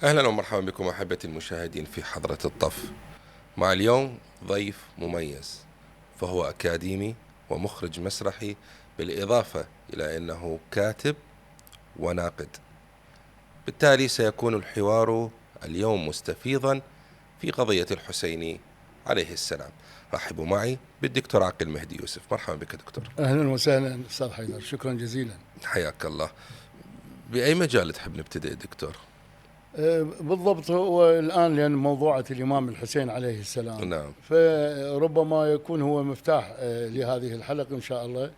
أهلا ومرحبا بكم أحبتي المشاهدين في حضرة الطف. مع اليوم ضيف مميز، فهو أكاديمي ومخرج مسرحي، بالإضافة إلى أنه كاتب وناقد. بالتالي سيكون الحوار اليوم مستفيضا في قضية الحسيني عليه السلام. رحبوا معي بالدكتور عاقل مهدي يوسف. مرحبا بك دكتور. أهلا وسهلا أستاذ حيدر، شكرا جزيلا. حياك الله. بأي مجال تحب نبتدئ دكتور؟ بالضبط، هو الآن لأن موضوعة الإمام الحسين عليه السلام، نعم. فربما يكون هو مفتاح لهذه الحلقة إن شاء الله،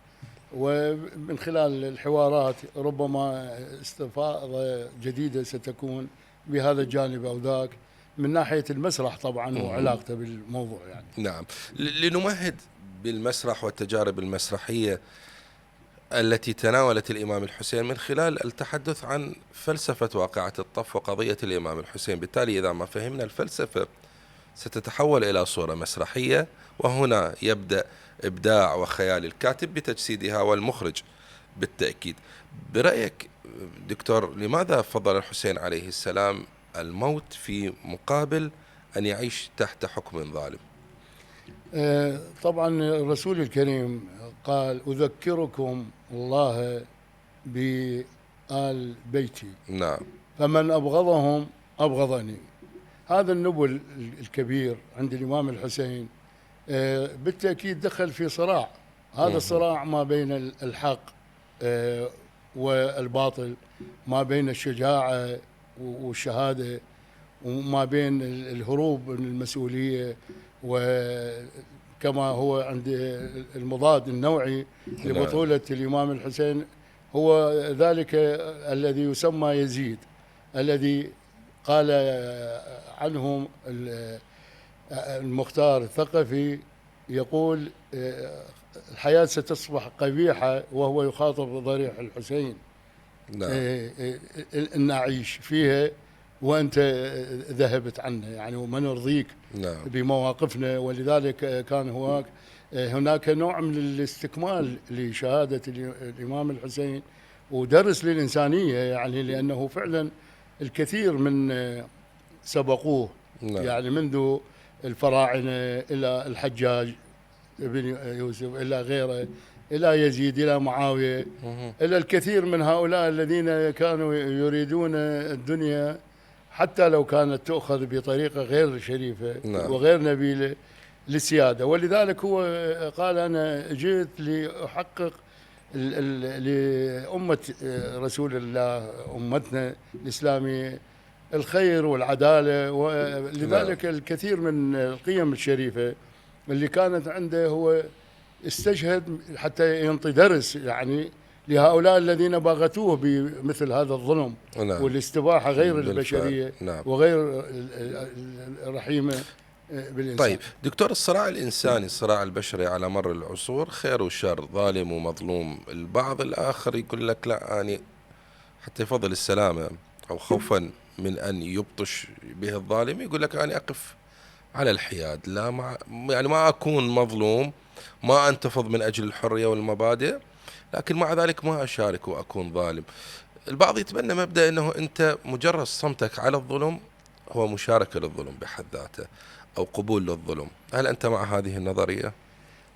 ومن خلال الحوارات ربما استفاضة جديدة ستكون بهذا الجانب أو ذاك من ناحية المسرح طبعا وعلاقته بالموضوع يعني. نعم. لنمهد بالمسرح والتجارب المسرحية التي تناولت الإمام الحسين من خلال التحدث عن فلسفة واقعة الطف وقضية الإمام الحسين. بالتالي إذا ما فهمنا الفلسفة ستتحول إلى صورة مسرحية، وهنا يبدأ إبداع وخيال الكاتب بتجسيدها والمخرج بالتأكيد. برأيك دكتور، لماذا فضل الحسين عليه السلام الموت في مقابل أن يعيش تحت حكم ظالم؟ طبعا الرسول الكريم قال: أذكركم الله بآل بيتي، نعم. فمن أبغضهم أبغضني. هذا النبل الكبير عند الإمام الحسين بالتأكيد دخل في صراع، هذا الصراع ما بين الحق والباطل، ما بين الشجاعة والشهادة، وما بين الهروب من المسؤولية، وكما هو عند المضاد النوعي لبطولة الإمام الحسين هو ذلك الذي يسمى يزيد، الذي قال عنهم المختار الثقفي، يقول: الحياة ستصبح قبيحة وهو يخاطب ضريح الحسين. نعم. إن أعيش فيها وأنت ذهبت عنا، يعني ومن يرضيك نعم. بمواقفنا. ولذلك كان هناك نوع من الاستكمال لشهادة الإمام الحسين ودرس للإنسانية، يعني لأنه فعلا الكثير من سبقوه. نعم. يعني منذ الفراعنة إلى الحجاج بن يوسف إلى غيره، إلى يزيد، إلى معاوية، إلى الكثير من هؤلاء الذين كانوا يريدون الدنيا حتى لو كانت تؤخذ بطريقة غير شريفة. نعم. وغير نبيلة للسيادة. ولذلك هو قال: أنا جئت لأحقق لأمة رسول الله، أمتنا الإسلامية، الخير والعدالة. ولذلك الكثير من القيم الشريفة اللي كانت عنده هو استشهد حتى ينطي درس يعني لهؤلاء الذين باغتوه بمثل هذا الظلم. نعم. والاستباحة غير البشرية. نعم. وغير الرحيمة بالإنسان. طيب دكتور، الصراع الإنساني، الصراع البشري على مر العصور، خير وشر، ظالم ومظلوم. البعض الآخر يقول لك لا، يعني حتى يفضل السلامة أو خوفا من أن يبطش به الظالم يقول لك أنا أقف على الحياد، لا يعني ما أكون مظلوم، ما أنتفض من أجل الحرية والمبادئ، لكن مع ذلك ما أشارك وأكون ظالم. البعض يتبنى مبدأ أنه أنت مجرد صمتك على الظلم هو مشاركة للظلم بحد ذاته أو قبول للظلم. هل أنت مع هذه النظرية؟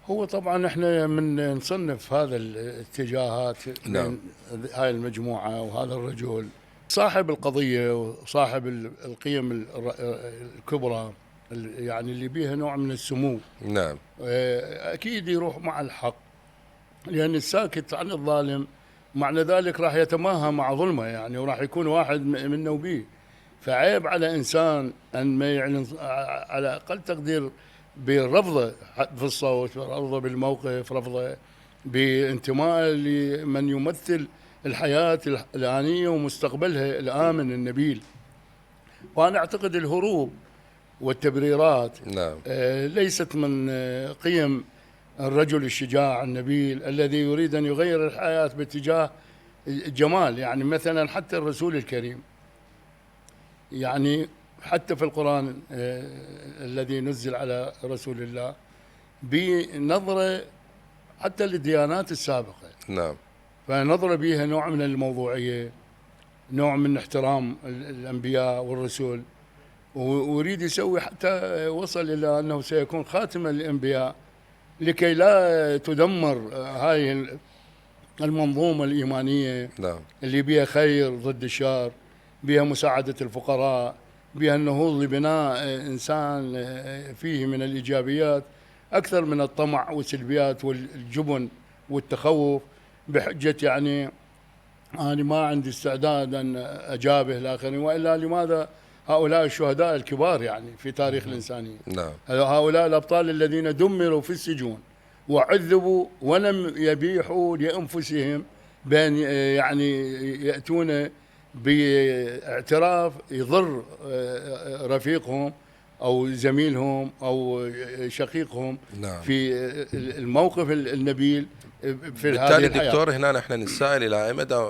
هو طبعا احنا من نصنف هذا الاتجاهات. نعم. من هاي المجموعة وهذا الرجل صاحب القضية وصاحب القيم الكبرى، يعني اللي بيها نوع من السمو. نعم. أكيد يروح مع الحق، لأن الساكت عن الظالم معنى ذلك راح يتماهى مع ظلمه، يعني وراح يكون واحد منه وبيه. فعيب على إنسان أن ما يعلن على أقل تقدير برفضه في الصوت، رفضه بالموقف، رفضه بانتماء لمن يمثل الحياة الآنية ومستقبلها الآمن النبيل. وأنا أعتقد الهروب والتبريرات نعم. ليست من قيم الرجل الشجاع النبيل الذي يريد أن يغير الحياة باتجاه الجمال. يعني مثلا حتى الرسول الكريم، يعني حتى في القرآن الذي نزل على رسول الله بنظرة حتى للديانات السابقة. نعم. فنظرة بها نوع من الموضوعية، نوع من احترام الأنبياء والرسل، ويريد يسوي حتى وصل إلى أنه سيكون خاتما للأنبياء لكي لا تدمر هاي المنظومة الإيمانية. نعم. اللي بها خير ضد الشر، بها مساعدة الفقراء، بها النهوض لبناء إنسان فيه من الإيجابيات أكثر من الطمع والسلبيات والجبن والتخوف، بحجة يعني أنا ما عندي استعداد أن أجابه الآخرين. وإلا لماذا هؤلاء الشهداء الكبار يعني في تاريخ الإنسانية؟ نعم. هؤلاء الأبطال الذين دمروا في السجون وعذبوا ولم يبيحوا لأنفسهم بأن يعني يأتون باعتراف يضر رفيقهم أو زميلهم أو شقيقهم. نعم. في الموقف النبيل في هذه بالتالي الحياة. دكتور هنا نحن نسائل إلى أي مدى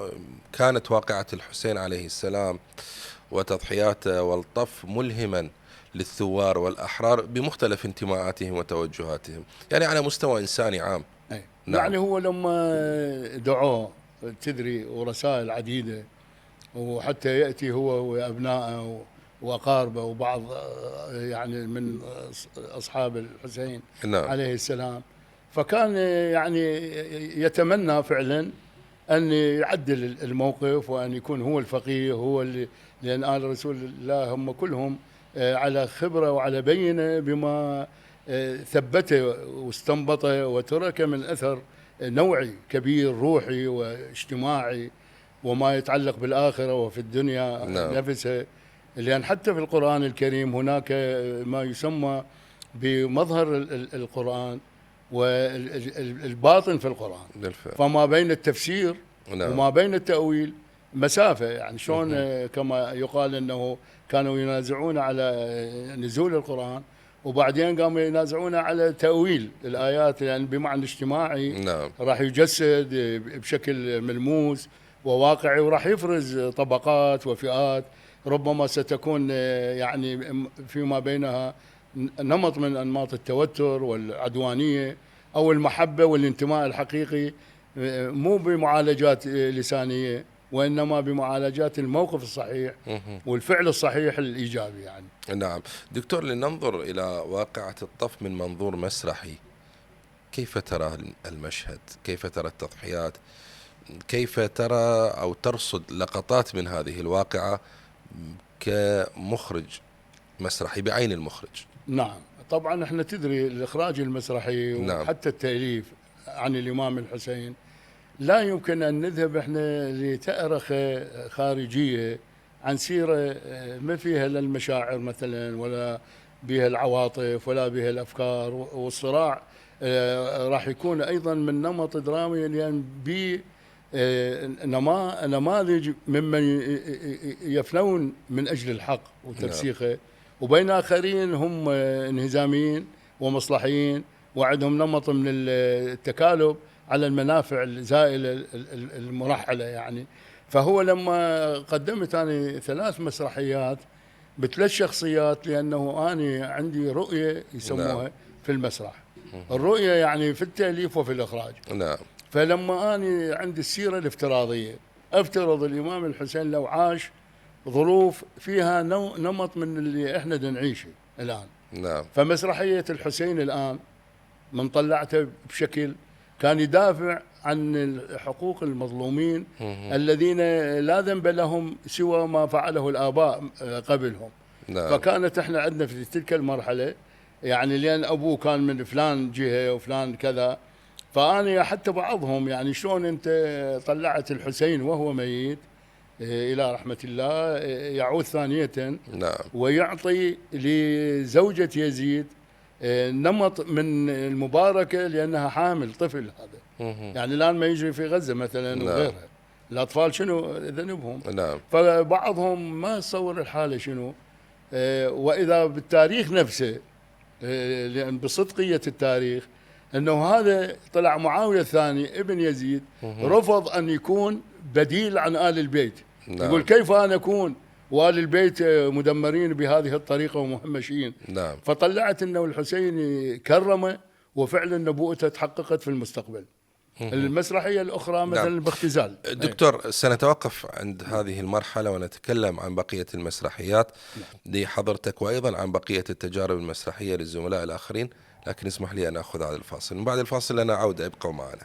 كانت واقعة الحسين عليه السلام وتضحياته والطف ملهما للثوار والأحرار بمختلف انتماءاتهم وتوجهاتهم، يعني على مستوى إنساني عام. نعم. يعني هو لما دعوه تدري ورسائل عديدة، وحتى يأتي هو وأبنائه وأقاربه وبعض يعني من أصحاب الحسين نعم. عليه السلام، فكان يعني يتمنى فعلا أن يعدل الموقف وأن يكون هو الفقيه، هو اللي، لأن آل رسول الله هم كلهم على خبرة وعلى بينة بما ثبته واستنبطه وترك من أثر نوعي كبير روحي واجتماعي وما يتعلق بالآخرة وفي الدنيا نفسها. لأن حتى في القرآن الكريم هناك ما يسمى بمظهر القرآن والباطن في القرآن، فما بين التفسير وما بين التأويل مسافة. يعني شلون كما يقال أنه كانوا ينازعون على نزول القرآن وبعدين قاموا ينازعون على تأويل الآيات، يعني بمعنى اجتماعي راح يجسد بشكل ملموس وواقعي، وراح يفرز طبقات وفئات ربما ستكون يعني فيما بينها نمط من أنماط التوتر والعدوانية أو المحبة والانتماء الحقيقي، مو بمعالجات لسانية وإنما بمعالجات الموقف الصحيح والفعل الصحيح الإيجابي يعني. نعم. دكتور، لننظر إلى واقعة الطف من منظور مسرحي، كيف ترى المشهد؟ كيف ترى التضحيات؟ كيف ترى أو ترصد لقطات من هذه الواقعة كمخرج مسرحي بعين المخرج؟ نعم طبعا احنا تدري الإخراج المسرحي وحتى التأليف عن الإمام الحسين لا يمكن أن نذهب احنا لتأرخة خارجية عن سيرة ما فيها لا المشاعر مثلا ولا بها العواطف ولا بها الأفكار، والصراع راح يكون أيضا من نمط درامي، لأن نماذج ممن يفنون من أجل الحق وترسيخه، وبين آخرين هم انهزاميين ومصلحيين وعندهم نمط من التكالب على المنافع الزائلة المرحلة يعني. فهو لما قدمت أنا 3 مسرحيات ب3 شخصيات، لأنه أنا عندي رؤية يسموها في المسرح، الرؤية يعني في التأليف وفي الإخراج. فلما أنا عندي السيرة الافتراضية أفترض الإمام الحسين لو عاش ظروف فيها نمط من اللي إحنا نعيشه الآن. فمسرحية الحسين الآن من طلعته بشكل كان يدافع عن حقوق المظلومين الذين لا ذنب لهم سوى ما فعله الآباء قبلهم. فكانت احنا عندنا في تلك المرحلة يعني لأن أبوه كان من فلان جهة وفلان كذا، فأنا حتى بعضهم يعني شلون أنت طلعت الحسين وهو ميت إلى رحمة الله يعود ثانية ويعطي لزوجة يزيد نمط من المباركة لأنها حامل طفل. هذا يعني الآن ما يجري في غزة مثلا وغيرها، الأطفال شنو ذنبهم؟ فبعضهم ما يصور الحالة شنو. وإذا بالتاريخ نفسه لأن بصدقية التاريخ أنه هذا طلع معاوية الثاني ابن يزيد رفض أن يكون بديل عن آل البيت. يقول كيف أنا أكون وآل البيت مدمرين بهذه الطريقة ومهمشين. فطلعت أنه الحسين كرمه وفعلا نبوءته تحققت في المستقبل. المسرحية الأخرى مثلا نعم. باختزال. دكتور، سنتوقف عند هذه المرحلة ونتكلم عن بقية المسرحيات لحضرتك وأيضا عن بقية التجارب المسرحية للزملاء الآخرين، لكن اسمح لي أن أخذ هذا الفاصل. من بعد الفاصل لنا عودة، ابقوا معنا.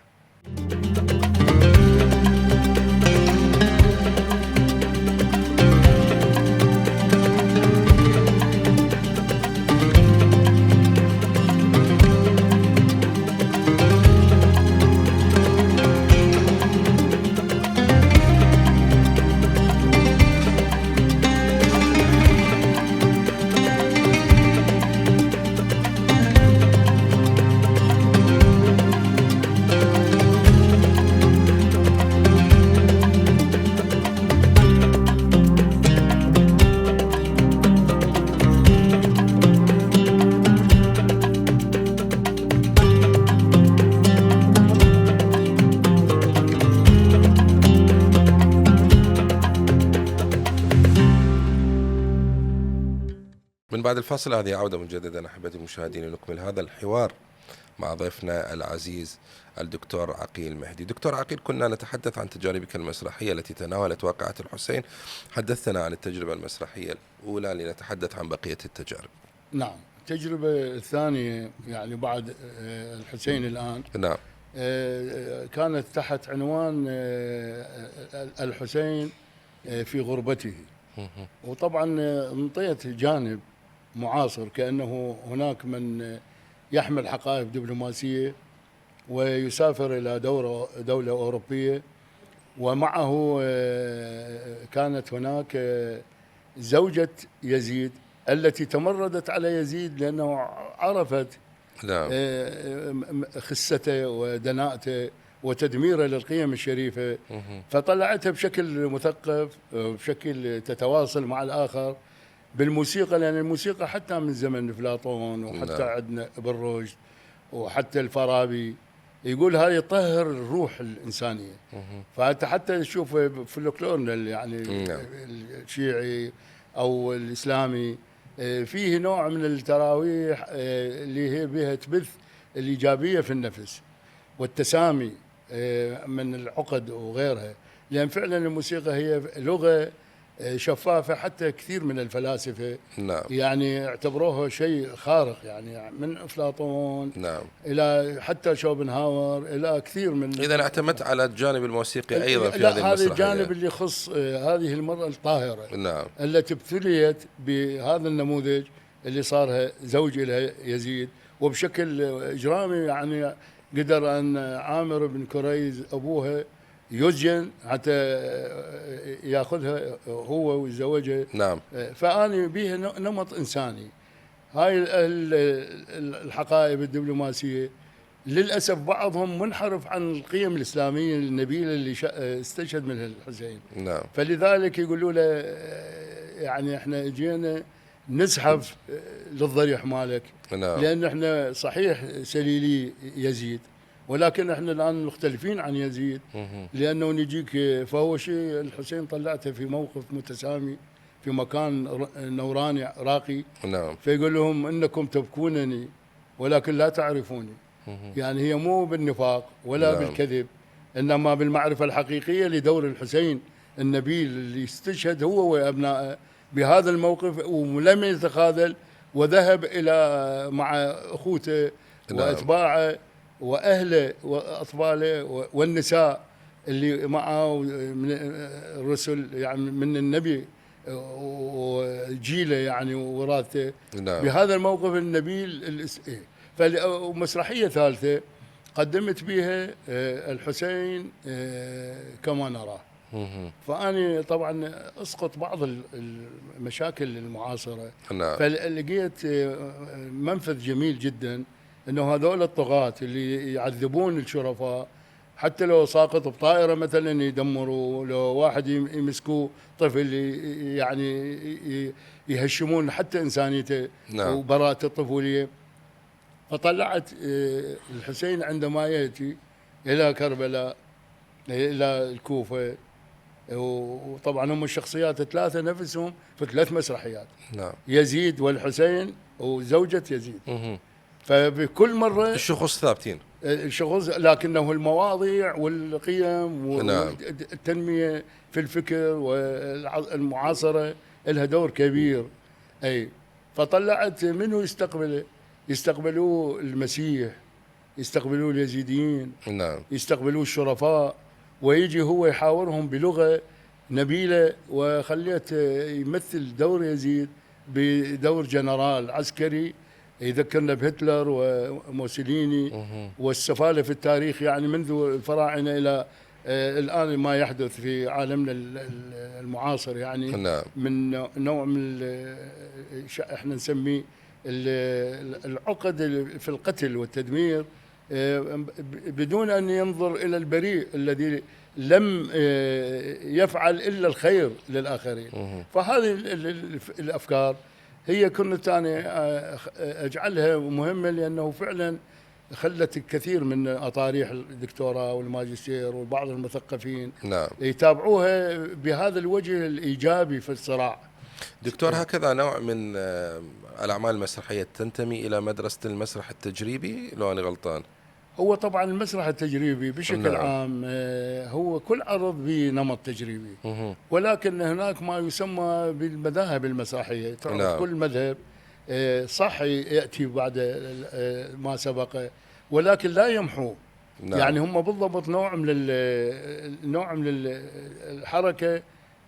من بعد الفاصل هذه عودة مجددا أحبتي المشاهدين، نكمل هذا الحوار مع ضيفنا العزيز الدكتور عقيل مهدي. دكتور عقيل، كنا نتحدث عن تجاربك المسرحية التي تناولت واقعة الحسين، حدثنا عن التجربة المسرحية الأولى لنتحدث عن بقية التجارب. نعم، التجربة الثانية يعني بعد الحسين الآن، نعم، كانت تحت عنوان الحسين في غربته. وطبعا انطيت جانب معاصر، كأنه هناك من يحمل حقائب دبلوماسية ويسافر إلى دولة أوروبية، ومعه كانت هناك زوجة يزيد التي تمردت على يزيد لأنه عرفت نعم، خسته ودناءته وتدميره للقيم الشريفة، فطلعتها بشكل مثقف، بشكل تتواصل مع الآخر بالموسيقى، لأن الموسيقى حتى من زمن أفلاطون وحتى عندنا ابن رشد وحتى الفارابي يقول هذه يطهر الروح الإنسانية. فأنت حتى تشوف في الفلكلور يعني الشيعي أو الإسلامي فيه نوع من التراويح اللي هي بها تبث الإيجابية في النفس والتسامي من العقد وغيرها، لأن فعلا الموسيقى هي لغة شفافة. حتى كثير من الفلاسفة نعم، يعني اعتبروها شيء خارق، يعني من أفلاطون نعم، إلى حتى شوبنهاور إلى كثير من. إذا اعتمدت على الجانب الموسيقي أيضا في لا، هذه المسرحية. هذا الجانب اللي يخص هذه المرأة الطاهرة، نعم، التي ابتليت بهذا النموذج اللي صارها زوج لها يزيد، وبشكل إجرامي يعني قدر أن عامر بن كريز أبوها يسجن حتى ياخذها هو ويتزوجها. نعم، فأنا بيها نمط إنساني. هاي الحقائب الدبلوماسية للأسف بعضهم منحرف عن القيم الإسلامية النبيلة اللي استشهد منها الحسين. نعم، فلذلك يقولوا له يعني احنا اجينا نزحف للضريح مالك، نعم، لأن احنا صحيح سليلي يزيد، ولكن احنا الآن مختلفين عن يزيد، لأنه نجيك. فهو شيء الحسين طلعته في موقف متسامي في مكان نوراني راقي. نعم، فيقول لهم إنكم تبكونني ولكن لا تعرفوني. يعني هي مو بالنفاق ولا نعم، بالكذب، إنما بالمعرفة الحقيقية لدور الحسين النبيل اللي استشهد هو وأبنائه بهذا الموقف، ولم يتخاذل، وذهب إلى مع أخوته وأتباعه وأهله وأطفاله والنساء اللي معه من الرسل، يعني من النبي وجيله يعني وراثته. نعم، بهذا الموقف النبيل. فمسرحية ثالثة قدمت بها الحسين كما نراه. فأنا طبعا أسقط بعض المشاكل المعاصرة. نعم، فلقيت منفذ جميل جدا، أنه هذول الطغاة اللي يعذبون الشرفاء، حتى لو ساقط بطائرة مثلا يدمروا، لو واحد يمسكوه طفل يعني يهشمون حتى إنسانيته وبراءة الطفولية. فطلعت الحسين عندما يأتي إلى كربلاء إلى الكوفة، وطبعا هم الشخصيات ثلاثة نفسهم في 3 مسرحيات. نعم، يزيد والحسين وزوجة يزيد. فبكل مرة الشخوص ثابتين. شغل، لكنه المواضيع والقيم والتنمية في الفكر والمعاصرة لها دور كبير. أي فطلعت منه يستقبلوه المسيح، يستقبلوه اليزيديين، نعم، يستقبلوه الشرفاء، ويجي هو يحاورهم بلغة نبيلة، وخليت يمثل دور يزيد بدور جنرال عسكري يذكرنا بهتلر وموسوليني والسفالة في التاريخ، يعني منذ الفراعنة إلى الآن ما يحدث في عالمنا المعاصر، يعني نعم. من نوع من احنا نسميه العقد في القتل والتدمير، بدون أن ينظر إلى البريء الذي لم يفعل إلا الخير للآخرين. فهذه الأفكار هي كنت أنا أجعلها مهمة، لأنه فعلا خلت الكثير من أطاريح الدكتوراه والماجستير وبعض المثقفين نعم يتابعوها بهذا الوجه الإيجابي في الصراع. دكتور، هكذا نوع من الأعمال المسرحية تنتمي إلى مدرسة المسرح التجريبي لو أنا غلطان؟ هو طبعا المسرح التجريبي بشكل عام هو كل عرض بنمط تجريبي، ولكن هناك ما يسمى بالمذاهب المسرحية. تعرف كل مذهب صح يأتي بعد ما سبق، ولكن لا يمحو. يعني هم بالضبط نوع من الحركة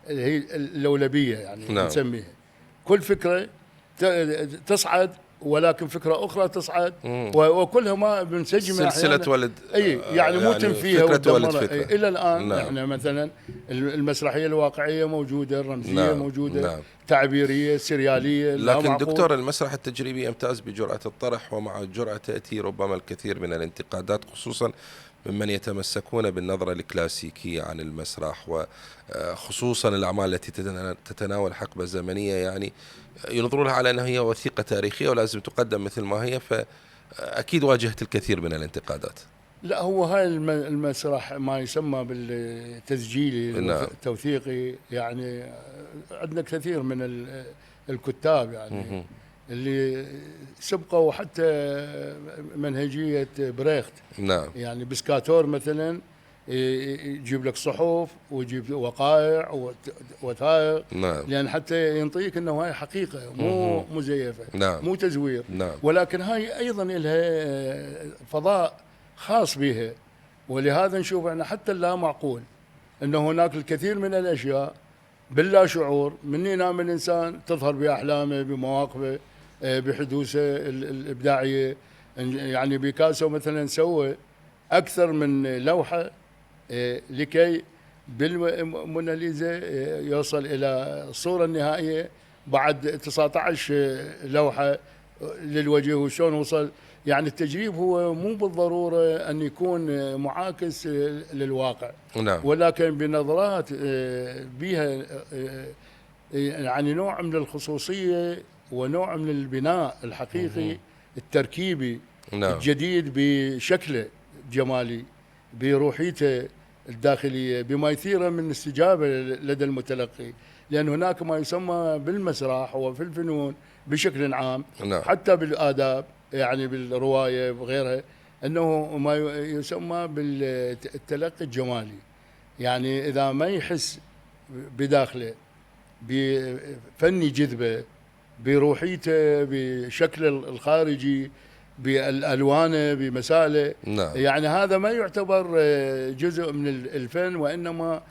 هي اللولبية، يعني نسميها. كل فكرة تصعد، ولكن فكرة أخرى تصعد، وكلها ما بنسجمها سلسلة ولد، يعني مو تنفيها ودمرها إلى الآن. إحنا مثلا المسرحية الواقعية موجودة، الرمزية موجودة، تعبيرية، سريالية. لكن دكتور، المسرح التجريبي يمتاز بجرأة الطرح، ومع الجرأة تأتي ربما الكثير من الانتقادات، خصوصا ممن يتمسكون بالنظرة الكلاسيكية عن المسرح، وخصوصا الأعمال التي تتناول حقبة زمنية، يعني ينظرون لها على أنها هي وثيقة تاريخية ولازم تقدم مثل ما هي، فأكيد واجهت الكثير من الانتقادات. لا، هو هاي المسرح ما يسمى بالتسجيلي التوثيقي، يعني عندنا كثير من الكتاب يعني اللي سبقوا حتى منهجية بريخت. نعم. يعني بسكاتور مثلا يجيب لك صحف ويجيب وقائع وثائق، نعم. لأن حتى ينطيك أنه هاي حقيقة مو مزيفة، نعم. مو تزوير. نعم. ولكن هاي أيضا لها فضاء خاص بها، ولهذا نشوف أن حتى اللا معقول أن هناك الكثير من الأشياء باللا شعور من ينام الإنسان تظهر بأحلامه، بمواقفه، بحدوثه الإبداعية. يعني بيكاسو مثلا سوى أكثر من لوحة لكي بالموناليزا يوصل إلى الصورة النهائية بعد 19 لوحة للوجه، وشون وصل. يعني التجريب هو مو بالضرورة أن يكون معاكس للواقع، نعم. ولكن بنظرات بها يعني نوع من الخصوصية ونوع من البناء الحقيقي التركيبي، نعم. الجديد بشكله الجمالي، بروحيته الداخلية، بما يثيره من استجابة لدى المتلقي. لأن هناك ما يسمى بالمسرح وفي الفنون بشكل عام، نعم. حتى بالآداب، يعني بالرواية وغيرها، أنه ما يسمى بالتلقي الجمالي. يعني إذا ما يحس بداخله بفني جذبه، بروحيته، بشكل الخارجي، بالألوانه، بمسائله، نعم. يعني هذا ما يعتبر جزء من الفن، وإنما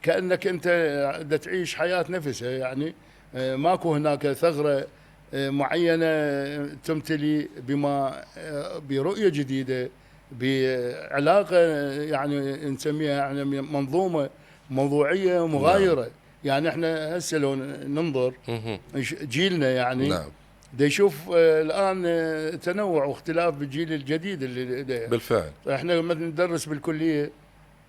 كأنك أنت تعيش حياة نفسها. يعني ماكو هناك ثغرة معينة تمتلي برؤية جديدة، بعلاقة يعني نسميها يعني منظومة موضوعية مغايرة. نعم. يعني احنا هسه لو ننظر جيلنا يعني نعم. دا يشوف الآن تنوع واختلاف بالجيل الجديد اللي بالفعل. احنا مثلا ندرس بالكلية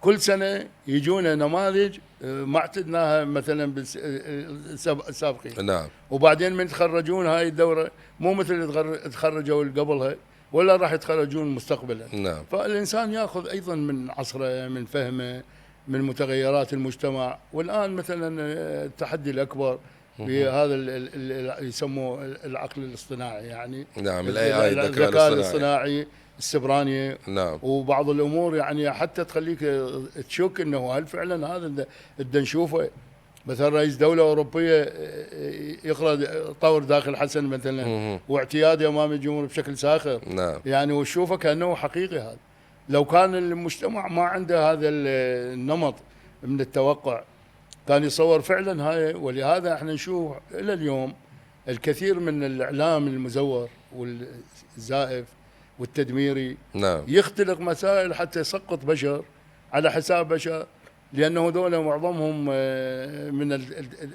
كل سنة يجونا نماذج ما اعتدناها مثلا بالسابقين. نعم. وبعدين من يتخرجون هاي الدورة مو مثل تخرجوا قبلها ولا راح يتخرجون مستقبلا. نعم. فالإنسان يأخذ أيضا من عصره، من فهمه، من متغيرات المجتمع. والآن مثلا التحدي الأكبر بهذا يسموه العقل الاصطناعي، يعني نعم، الذكاء الاصطناعي السبرانية. نعم. وبعض الأمور يعني حتى تخليك تشك أنه هل فعلا هذا بدنا نشوفه. مثلا رئيس دولة أوروبية يقرأ طور داخل حسن مثلا واعتيادي أمام الجمهور بشكل ساخر. نعم. يعني وتشوفه كأنه حقيقي. هذا لو كان المجتمع ما عنده هذا النمط من التوقع كان يصور فعلا هاي. ولهذا احنا نشوف إلى اليوم الكثير من الإعلام المزور والزائف والتدميري نعم. يختلق مسائل حتى يسقط بشر على حساب بشر، لأنه دولة معظمهم من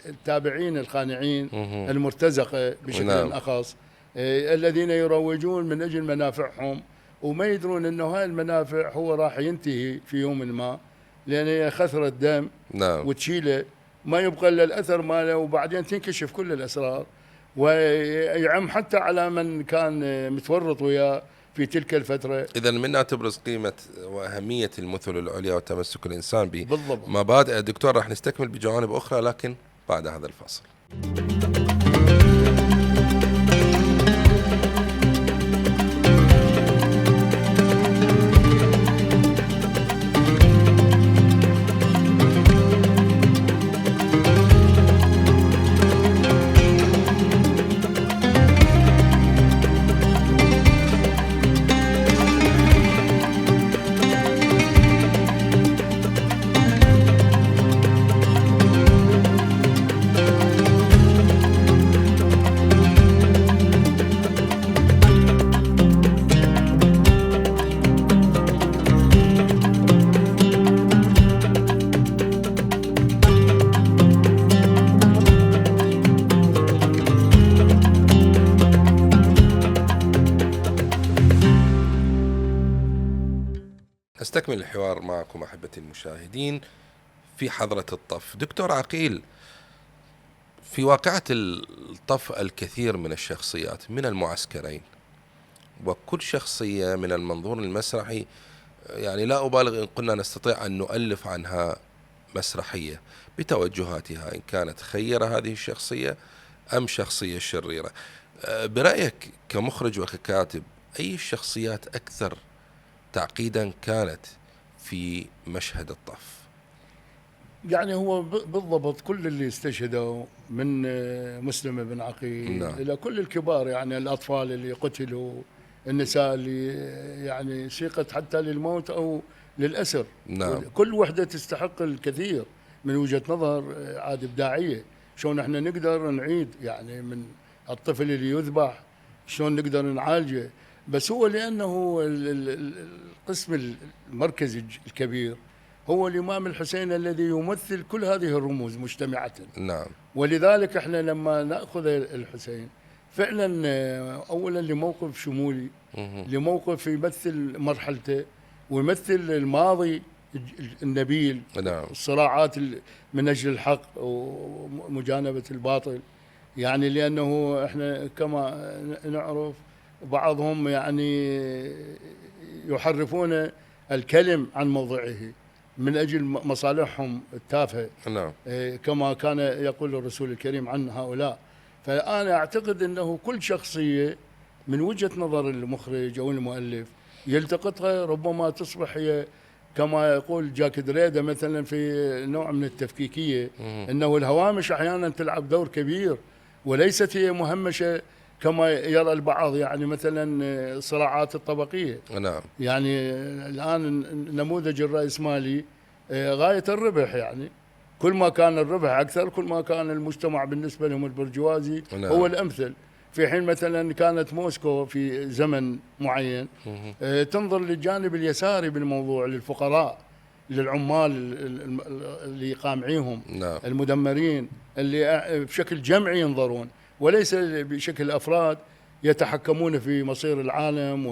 التابعين الخانعين المرتزقة بشكل أخص، الذين يروجون من أجل منافعهم وما يدرون أنه هاي المنافع هو راح ينتهي في يوم ما، لأن هي خثرة دم. نعم. وتشيله ما يبقى إلا الأثر ماله، وبعدين تنكشف كل الأسرار ويعم حتى على من كان متورط وياه في تلك الفترة. إذا منها تبرز قيمة وأهمية المثل العليا وتمسك الإنسان بمبادئ. دكتور راح نستكمل بجوانب أخرى لكن بعد هذا الفصل. نستكمل الحوار معكم أحبتي المشاهدين في حضرة الطف. دكتور عقيل، في واقعة الطف الكثير من الشخصيات من المعسكرين، وكل شخصية من المنظور المسرحي يعني لا أبالغ إن قلنا نستطيع أن نؤلف عنها مسرحية بتوجهاتها، إن كانت خيرة هذه الشخصية أم شخصية شريرة. برأيك كمخرج وككاتب أي الشخصيات أكثر تعقيدا كانت في مشهد الطف؟ يعني هو بالضبط كل اللي استشهدوا من مسلم بن عقيل. نعم. إلى كل الكبار، يعني الأطفال اللي قتلوا، النساء اللي يعني سيقت حتى للموت أو للأسر. نعم. كل وحدة تستحق الكثير من وجهة نظر عاد إبداعية. شلون احنا نقدر نعيد يعني من الطفل اللي يذبح شلون نقدر نعالجه. بس هو لأنه القسم المركزي الكبير هو الإمام الحسين الذي يمثل كل هذه الرموز مجتمعة. نعم. ولذلك احنا لما نأخذ الحسين فعلا أولا لموقف شمولي، لموقف يمثل مرحلته ويمثل الماضي النبيل. نعم. الصراعات من أجل الحق ومجانبة الباطل. يعني لأنه احنا كما نعرف بعضهم يعني يحرفون الكلم عن موضعه من أجل مصالحهم التافهة. نعم. كما كان يقول الرسول الكريم عن هؤلاء. فأنا أعتقد أنه كل شخصية من وجهة نظر المخرج أو المؤلف يلتقطها ربما تصبح هي كما يقول جاك دريدا مثلا في نوع من التفكيكية، أنه الهوامش أحيانا تلعب دور كبير وليست هي مهمشة كما يرى البعض. يعني مثلا الصراعات الطبقية. نعم. يعني الآن نموذج الرأسمالي غاية الربح. يعني كل ما كان الربح أكثر كل ما كان المجتمع بالنسبة لهم البرجوازي هو الأمثل. في حين مثلا كانت موسكو في زمن معين تنظر للجانب اليساري بالموضوع، للفقراء، للعمال اللي قامعيهم. نعم. المدمرين اللي بشكل جمعي ينظرون وليس بشكل أفراد يتحكمون في مصير العالم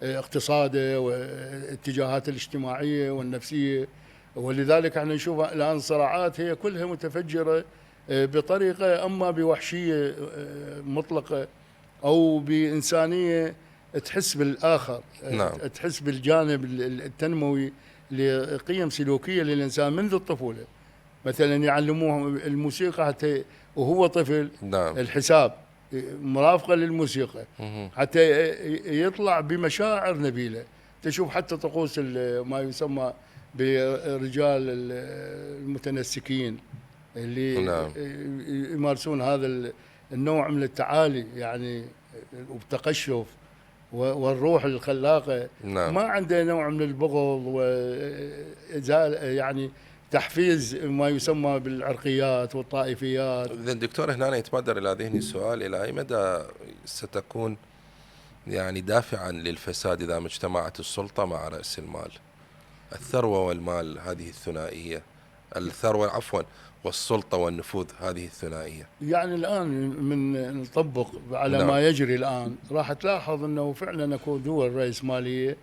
واقتصاده والاتجاهات الاجتماعية والنفسية. ولذلك احنا نشوف الآن الصراعات هي كلها متفجرة بطريقة أما بوحشية مطلقة أو بإنسانية تحس بالآخر. نعم. تحس بالجانب التنموي لقيم سلوكية للإنسان منذ الطفولة. مثلا يعلموه الموسيقى حتى وهو طفل. نعم. الحساب مرافقة للموسيقى، حتى يطلع بمشاعر نبيلة. تشوف حتى طقوس ما يسمى برجال المتنسكين اللي نعم. يمارسون هذا النوع من التعالي يعني وبتقشف والروح الخلاقة. نعم. ما عنده نوع من البغض يعني تحفيز ما يسمى بالعرقيات والطائفيات. إذن دكتور هنا يتبادر إلى ذهني سؤال، إلى أي مدى ستكون يعني دافعا للفساد إذا ما اجتمعت السلطة مع رأس المال؟ الثروة والمال هذه الثنائية، الثروة عفوا والسلطة والنفوذ هذه الثنائية. يعني الآن من نطبق على نعم. ما يجري الآن راح تلاحظ أنه فعلا أكو دول رأسمالية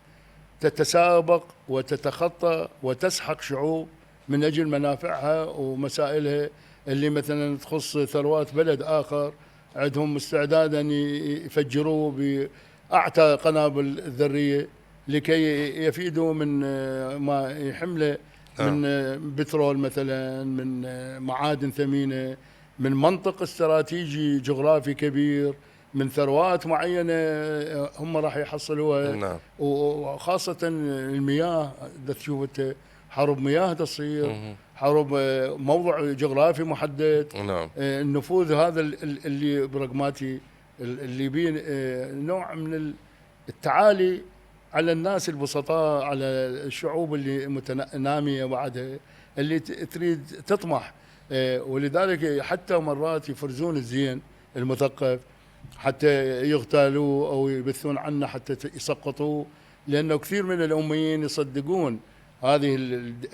تتسابق وتتخطى وتسحق شعوب من أجل منافعها ومسائلها اللي مثلا تخص ثروات بلد آخر، عندهم استعداد أن يفجروه بأعتى قنابل الذرية لكي يفيدوا من ما يحمله من بترول مثلا، من معادن ثمينة، من منطق استراتيجي جغرافي كبير، من ثروات معينة هم راح يحصلوها. نعم. وخاصة المياه، تشوف حرب مياه تصير، حرب موضع جغرافي محدد. نعم. النفوذ هذا اللي برقماتي اللي بيه نوع من التعالي على الناس البسطاء، على الشعوب اللي متنامية بعدها اللي تريد تطمح. ولذلك حتى مرات يفرزون الزين المثقف حتى يغتالوه أو يبثون عنه حتى يسقطوه، لأنه كثير من الأميين يصدقون هذه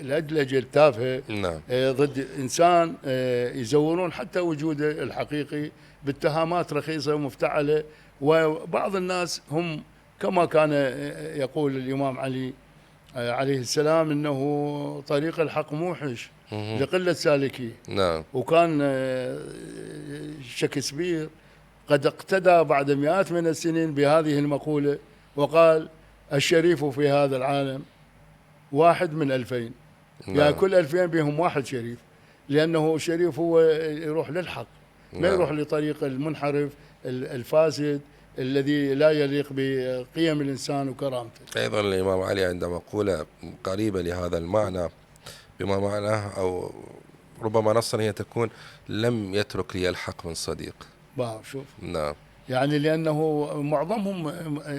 الأدلجة التافهة. نعم. ضد إنسان، يزورون حتى وجوده الحقيقي باتهامات رخيصة ومفتعلة. وبعض الناس هم كما كان يقول الإمام علي عليه السلام إنه طريق الحق موحش لقلة سالكيه. نعم. وكان شكسبير قد اقتدى بعد مئات من السنين بهذه المقولة وقال: الشريف في هذا العالم واحد من 2000. نعم. يعني كل 2000 بهم واحد شريف، لأنه الشريف هو يروح للحق، ما نعم. يروح لطريق المنحرف الفاسد الذي لا يليق بقيم الإنسان وكرامته. أيضا الإمام علي عنده مقولة قريبة لهذا المعنى، بما معناه أو ربما نصا هي تكون: لم يترك لي الحق من صديق. شوف. نعم. يعني لأنه معظمهم،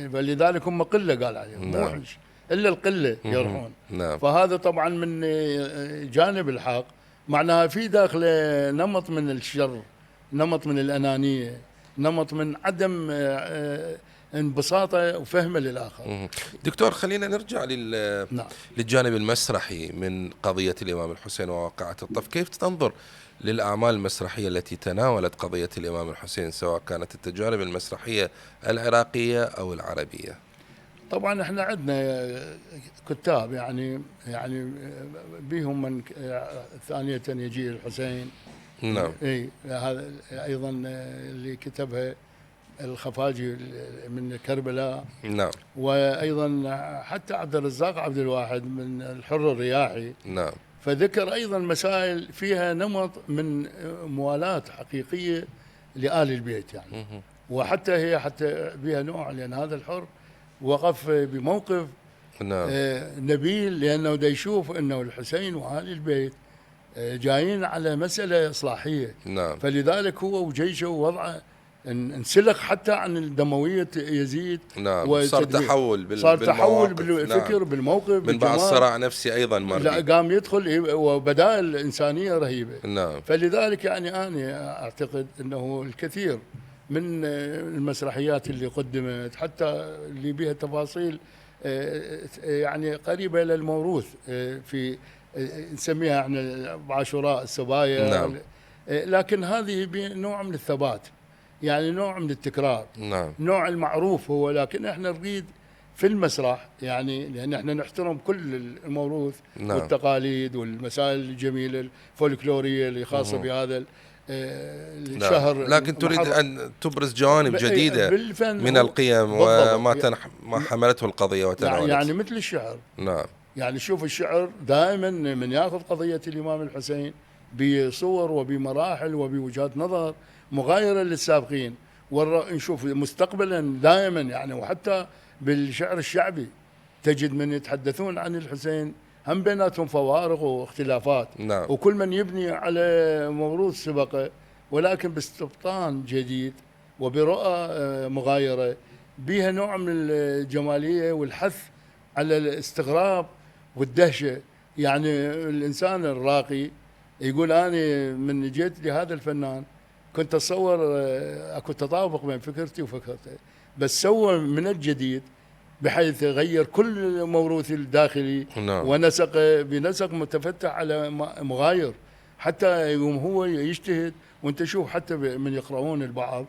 فلذلك هم قلة قال عليهم. نعم. موحش إلا القلة يروحون. نعم. فهذا طبعا من جانب الحق، معناها في داخله نمط من الشر، نمط من الأنانية، نمط من عدم انبساطه وفهمه للآخر. دكتور خلينا نرجع نعم. للجانب المسرحي من قضية الإمام الحسين وواقعة الطف. كيف تنظر للأعمال المسرحية التي تناولت قضية الإمام الحسين، سواء كانت التجارب المسرحية العراقية أو العربية؟ طبعا احنا عندنا كتاب يعني بهم من ثانية يجي الحسين. نعم. اي هذا ايضا اللي كتبها الخفاجي من كربلاء. نعم. وايضا حتى عبد الرزاق عبد الواحد من الحر الرياحي. نعم. فذكر ايضا مسائل فيها نمط من موالاة حقيقية لآل البيت يعني. وحتى هي حتى بها نوع، لأن هذا الحر وقف بموقف نعم. نبيل، لأنه دا يشوف أنه الحسين وآل البيت جايين على مسألة إصلاحية. نعم. فلذلك هو وجيشه ووضعه انسلخ حتى عن دموية يزيد. نعم. صار تحول صار تحول بالفكر. نعم. بالموقف، من بعد صراع نفسي أيضا لا قام يدخل وبدائل إنسانية رهيبة. نعم. فلذلك يعني أنا أعتقد أنه الكثير من المسرحيات اللي قدمت حتى اللي بها تفاصيل يعني قريبة إلى الموروث، في نسميها احنا بعاشوراء السبايا. نعم. لكن هذه بنوع من الثبات، يعني نوع من التكرار. نعم. نوع المعروف هو، لكن احنا نريد في المسرح يعني، لأن احنا نحترم كل الموروث. نعم. والتقاليد والمسائل الجميلة الفولكلورية اللي خاصة بهذا الشهر. نعم. لكن تريد أن تبرز جوانب جديدة من القيم وما حملته القضية وتناولت. يعني مثل الشعر. نعم. يعني شوف الشعر دائما من ياخذ قضية الإمام الحسين بصور وبمراحل وبوجهات نظر مغايرة للسابقين، نشوف مستقبلا دائما يعني. وحتى بالشعر الشعبي تجد من يتحدثون عن الحسين هم بيناتهم فوارق واختلافات، نعم. وكل من يبني على موروث سبقه، ولكن باستبطان جديد وبرؤى مغايرة بها نوع من الجمالية والحث على الاستغراب والدهشة. يعني الإنسان الراقي يقول أنا من جيت لهذا الفنان كنت أتصور أكو تطابق بين فكرتي وفكرته، بس سوى من الجديد بحيث غير كل موروثي الداخلي ونسق بنسق متفتح على مغاير، حتى يقوم هو يجتهد. وانت شوف حتى من يقرؤون البعض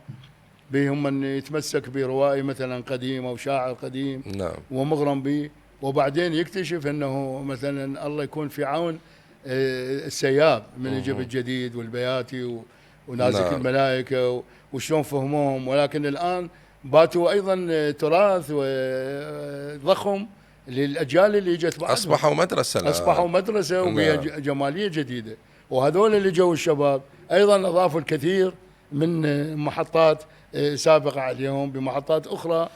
بهم من يتمسك بروائي مثلا قديم او شاعر قديم ومغرم به، وبعدين يكتشف انه مثلا الله يكون في عون السياب من يجيب الجديد والبياتي ونازك الملائكه وشلون فهموهم، ولكن الان باتوا ايضا تراث وضخم للاجيال اللي اجت بعدهم. اصبحوا مدرسه وبها جماليه جديده. وهذول اللي جو الشباب ايضا اضافوا الكثير من محطات سابقه عليهم بمحطات اخرى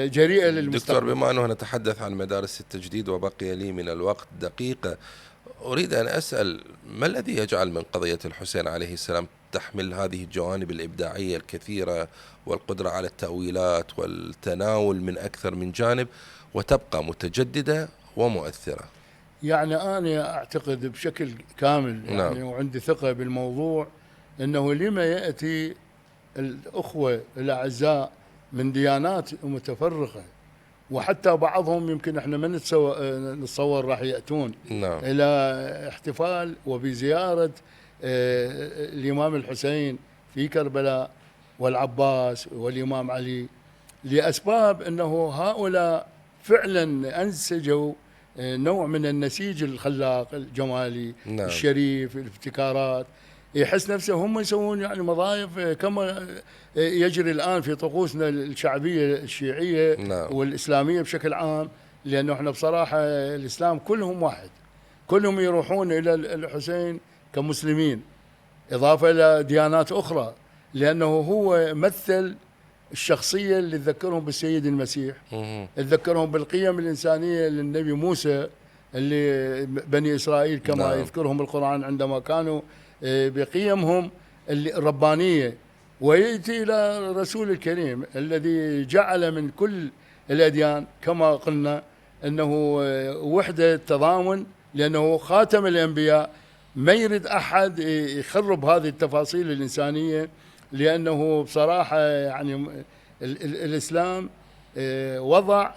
جريئه للمستقبل. دكتور، بما انه نتحدث عن مدارس التجديد وبقي لي من الوقت دقيقه، اريد ان اسال ما الذي يجعل من قضيه الحسين عليه السلام تحمل هذه الجوانب الابداعيه الكثيره والقدره على التاويلات والتناول من اكثر من جانب وتبقى متجدده ومؤثره؟ يعني أنا أعتقد بشكل كامل يعني وعندي ثقة بالموضوع أنه لما يأتي الأخوة الأعزاء من ديانات متفرقة، وحتى بعضهم يمكن احنا ما نتصور راح يأتون إلى احتفال وبزيارة الإمام الحسين في كربلاء والعباس والإمام علي، لأسباب أنه هؤلاء فعلا أنسجوا نوع من النسيج الخلاق الجمالي الشريف، الابتكارات. يحس نفسه هم يسوون يعني وظائف كما يجري الآن في طقوسنا الشعبية الشيعية والإسلامية بشكل عام، لأنه احنا بصراحة الإسلام كلهم واحد، كلهم يروحون إلى الحسين كمسلمين إضافة إلى ديانات أخرى، لأنه هو مثل الشخصية اللي تذكرهم بالسيد المسيح، تذكرهم بالقيم الإنسانية للنبي موسى اللي بني إسرائيل كما يذكرهم القرآن عندما كانوا بقيمهم الربانية. ويأتي إلى الرسول الكريم الذي جعل من كل الأديان كما قلنا أنه وحدة تضامن، لأنه خاتم الأنبياء. ما يريد أحد يخرب هذه التفاصيل الإنسانية، لأنه بصراحة يعني الإسلام وضع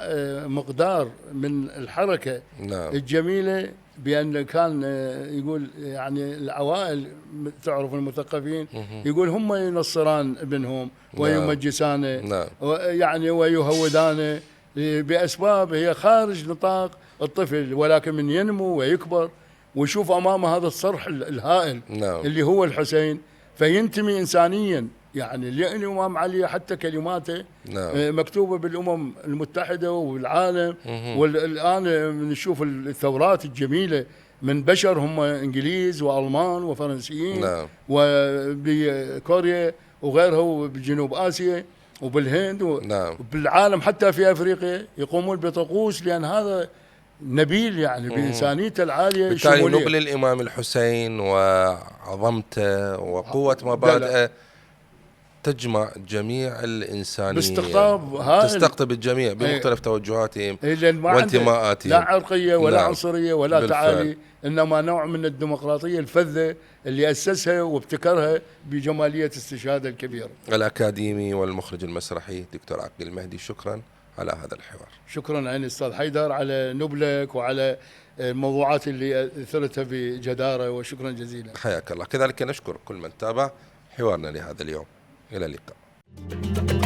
مقدار من الحركة الجميلة، بأن كان يقول يعني العوائل تعرف المثقفين يقول هم ينصران ابنهم ويمجسانه يعني ويهودانه بأسباب هي خارج نطاق الطفل، ولكن من ينمو ويكبر ويشوف أمامه هذا الصرح الهائل اللي هو الحسين فينتمي إنسانيا. يعني الإمام علي حتى كلماته مكتوبة بالأمم المتحدة والعالم، والآن نشوف الثورات الجميلة من بشر هم إنجليز وألمان وفرنسيين وبكوريا وغيرها وبجنوب آسيا وبالهند وبالعالم حتى في أفريقيا يقومون بطقوس، لأن هذا نبيل يعني بإنسانيته العالية. بالتالي نبل الإمام الحسين وعظمته وقوة مبادئه تجمع جميع الإنسانية، تستقطب الجميع بمختلف توجهاتهم وانتماءاتهم، لا عرقية ولا عنصرية ولا تعالي، إنما نوع من الديمقراطية الفذة اللي أسسها وابتكرها بجمالية استشهاده الكبيرة. الأكاديمي والمخرج المسرحي دكتور عقيل المهدي، شكرا على هذا الحوار. شكرا عيني أستاذ حيدر على نبلك وعلى الموضوعات اللي أثرتها بجدارة، وشكرا جزيلا. حياك الله. كذلك نشكر كل من تابع حوارنا لهذا اليوم. إلى اللقاء.